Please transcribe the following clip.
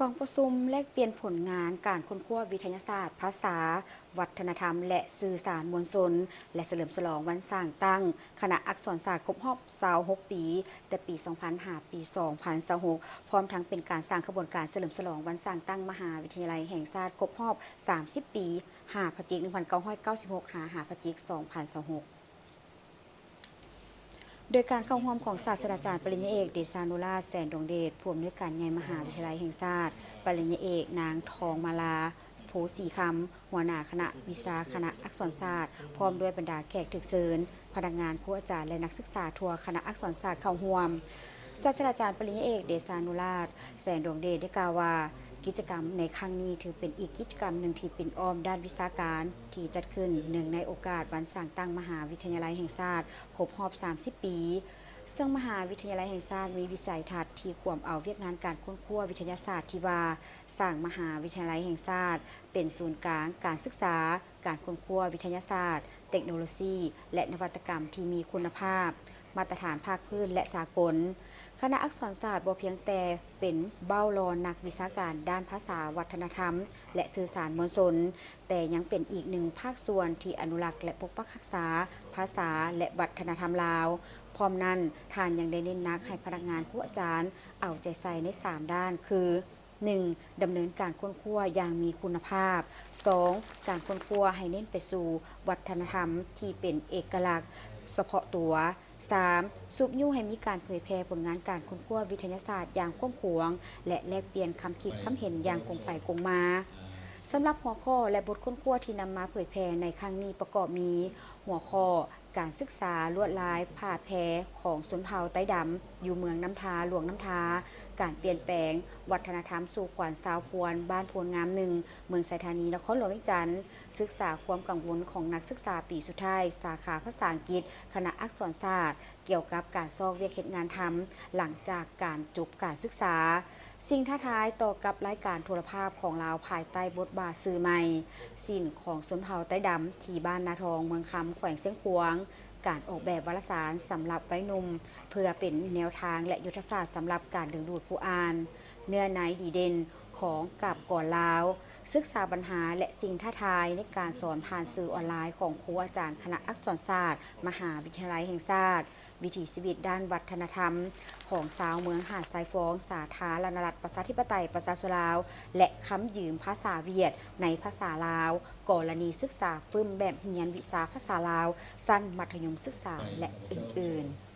ກອງປະຊຸມແລກປ່ຽນຜົນງານການຄົ້ນຄວ້າວິທະຍາສາດ, ພາສາ, ວັດທະນະທຳ ແລະ ສື່ສານມວນຊົນ ແລະ ສະເຫຼີມສະຫຼອງວັນສ້າງຕັ້ງຄະນະອັກສອນສາດຄົບຮອບຊາວຫົກປີ ແຕ່ປີສອງພັນຫາປີສອງພັນຊາວຫົກ ພ້ອມທັງເປັນການສ້າງຂະບວນການສະເຫຼີມສະຫຼອງວັນສ້າງຕັ້ງມະຫາວິທະຍາໄລແຫ່ງຊາດຄົບຮອບສາມສິບປີ ຫາພະຈິກ ໜຶ່ງພັນເກົ້າຮ້ອຍເກົ້າສິບຫົກ ຫາ ຫາພະຈິກ ສອງພັນຊາວຫົກ. ໂດຍການເຂົ້າຮ່ວມຂອງສາດສະດາຈານປະລິນຍາເອກ ເດຊານຸລາດ ແສນດວງເດດ ຜູ້ອຳນວຍການໃຫຍ່ມະຫາວິທະຍາໄລແຫ່ງຊາດ, ປະລິນຍາເອກ ນາງ ທອງມາລາ ໂພສີຄຳ ຫົວໜ້າຄະນະວິຊາຄະນະອັກສອນສາດ, ພ້ອມດ້ວຍບັນດາແຂກຖືກເຊີນ, ພະນັກງານ, ຄູອາຈານ ແລະ ນັກສຶກສາທົ່ວຄະນະອັກສອນສາດເຂົ້າຮ່ວມ. ສາດສະດາຈານປະລິນຍາເອກ ເດຊານຸລາດ ແສນດວງເດດ ໄດ້ກ່າວວ່າ ກິດຈະກຳໃນຄັ້ງນີ້ຖືເປັນອີກກິດຈະກຳໜຶ່ງທີ່ປິ່ນອ້ອມດ້ານວິຊາການ ທີ່ຈັດຂຶ້ນເນື່ອງໃນໂອກາດວັນສ້າງຕັ້ງມະຫາວິທະຍາໄລແຫ່ງຊາດຄົບຮອບສາມສິບປີ, ເຊິ່ງມະຫາວິທະຍາໄລແຫ່ງຊາດມີວິໄສທັດທີ່ກວມເອົາວຽກງານການຄົ້ນຄວ້າວິທະຍາສາດທີ່ວ່າ ສ້າງມະຫາວິທະຍາໄລແຫ່ງຊາດເປັນສູນກາງການສຶກສາ, ການຄົ້ນຄວ້າວິທະຍາສາດ, ເຕັກໂນໂລຊີ ແລະ ນະວັດຕະກຳທີ່ມີຄຸນນະພາບ, ມາດຕະຖານພາກພື້ນ ແລະ ສາກົນ. ຄະນະອັກສອນສາດບໍ່ພຽງແຕ່ເປັນເບົ້າຫຼໍ່ນັກວິຊາການດ້ານພາສາ, ວັດທະນະທຳ ແລະ ສື່ສານມວນຊົນ, ແຕ່ຍັງເປັນອີກໜຶ່ງພາກສ່ວນທີ່ອະນຸລັກ ແລະ ປົກປັກຮັກສາພາສາ ແລະ ວັດທະນະທຳລາວ. ພ້ອມນັ້ນ, ທ່ານຍັງໄດ້ເນັ້ນໜັກໃຫ້ພະນັກງານ, ຄູອາຈານ ເອົາໃຈໃສ່ໃນສາມດ້ານ ຄື ໜຶ່ງ ດຳເນີນການຄົ້ນຄວ້າຢ່າງມີຄຸນນະພາບ, ສອງ ການຄົ້ນຄວ້າໃຫ້ເນັ້ນໄປສູ່ວັດທະນະທຳທີ່ເປັນເອກະລັກສະເພາະຕົວ, ສາມ ຊຸກຍູ້ໃຫ້ມີການເຜີຍແຜ່ຜົນງານການຄົ້ນຄວ້າວິທະຍາສາດຢ່າງກວ້າງຂວາງ ແລະ ແລກປ່ຽນຄຳຄິດຄຳເຫັນຢ່າງກົງໄປກົງມາ. ສຳລັບຫົວຂໍ້ ແລະ ບົດຄົ້ນຄວ້າທີ່ນຳມາເຜີຍແຜ່ໃນຄັ້ງນີ້ປະກອບມີ ຫົວຂໍ້ ການສຶກສາລວດລາຍຜ້າແພຂອງຊົນເຜົ່າໄຕ້ດຳຢູ່ເມືອງນ້ຳທາ, ຫຼວງນ້ຳທາ, ການປ່ຽນແປງວັດທະນະທຳສູ່ຂວັນຊາວພວນ ບ້ານໂພນງາມໜຶ່ງ ເມືອງໄຊທານີ, ນະຄອນຫຼວງວຽງຈັນ, ສຶກສາຄວາມກັງວົນຂອງນັກສຶກສາປີສຸດທ້າຍ ສາຂາພາສາອັງກິດ ຄະນະອັກສອນສາດ ກ່ຽວກັບການຊອກວຽກເຮັດງານທຳ ຫຼັງຈາກການຈົບການສຶກສາ, ສິ່ງທ້າທາຍຕໍ່ກັບລາຍການໂທລະພາບຂອງລາວພາຍໃຕ້ບົດບາດສື່ໃໝ່, ສິນຂອງຊົນເຜົ່າໄຕ້ດຳທີ່ບ້ານນາທອງ ເມືອງຄຳ ແຂວງຊຽງຂວາງ, ການອອກແບບວາລະສານສຳລັບໄວໜຸ່ມ ເພື່ອເປັນແນວທາງ ແລະ ຍຸດທະສາດສຳລັບການດຶງດູດຜູ້ອ່ານ, ເນື້ອໃນດີເດັ່ນຂອງກາບກອນລາວ, ສຶກສາບັນຫາ ແລະ ສິ່ງທ້າທາຍໃນການສອນຜ່ານສື່ອອນລາຍຂອງຄູອາຈານຄະນະອັກສອນສາດ ມະຫາວິທະຍາໄລແຫ່ງຊາດ, ວິຖີຊີວິດດ້ານວັດທະນະທຳຂອງຊາວເມືອງຫາດຊາຍຟອງ ສາທາລະນະລັດ ປະຊາທິປະໄຕ ປະຊາຊົນລາວ ແລະ ຄຳຢືມພາສາຫວຽດໃນພາສາລາວ, ກໍລະນີສຶກສາຟຶມແບບຮຽນວິຊາພາສາລາວ ຊັ້ນມັດທະຍົມສຶກສາ ແລະ ອື່ນໆ.